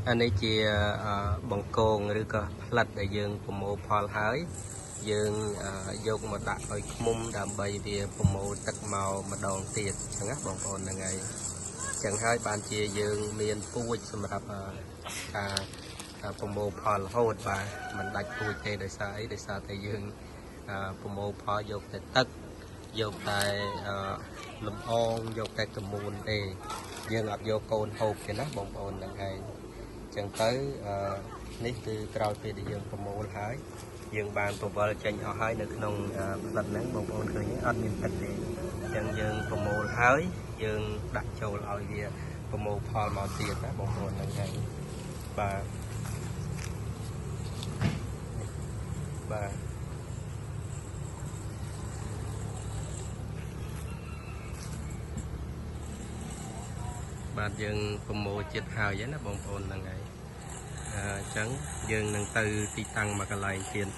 អានេះជាបង្គងឬក៏ផ្លិតដែលយើងប្រមូលផលហើយយើងយកមកដាក់ឲ្យឃ្មុំដើម្បីវាប្រមូលទឹកមកម្ដងទៀតអញ្ចឹងណាបងប្អូនហ្នឹងហើយអញ្ចឹងហើយបានជាយើងមានពូជសម្រាប់ការប្រមូលផលរហូតបាទមិនដាច់ពូជទេដោយសារអីដោយសារតែយើងប្រមូលផលយកតែទឹកយកតែលំអងយកតែកមូនទេយើងអត់យកកូនហូបទេណាបងប្អូនហ្នឹងហើយចឹងទៅនេះគឺក្រោយពេលដែលយើងប្រមូលហើយយើងបានពវល់ចេញអស់ហើយនៅក្នុងផ្លិតហ្នឹងបងប្អូនឃើញអត់មានទឹកទេអញ្ចឹងយើងប្រមូលហើយយើងដាក់ចូលឲ្យវាប្រមូលផលមកទៀតណាបងប្អូនហ្នឹងហើយបាទបាទបាទយើងប្រមូលចិត្តហើយណាបងប្អូនហ្នឹងហើយអញ្ចឹងយើងនឹងទៅទីតាំងមួយកន្លែងទៀត។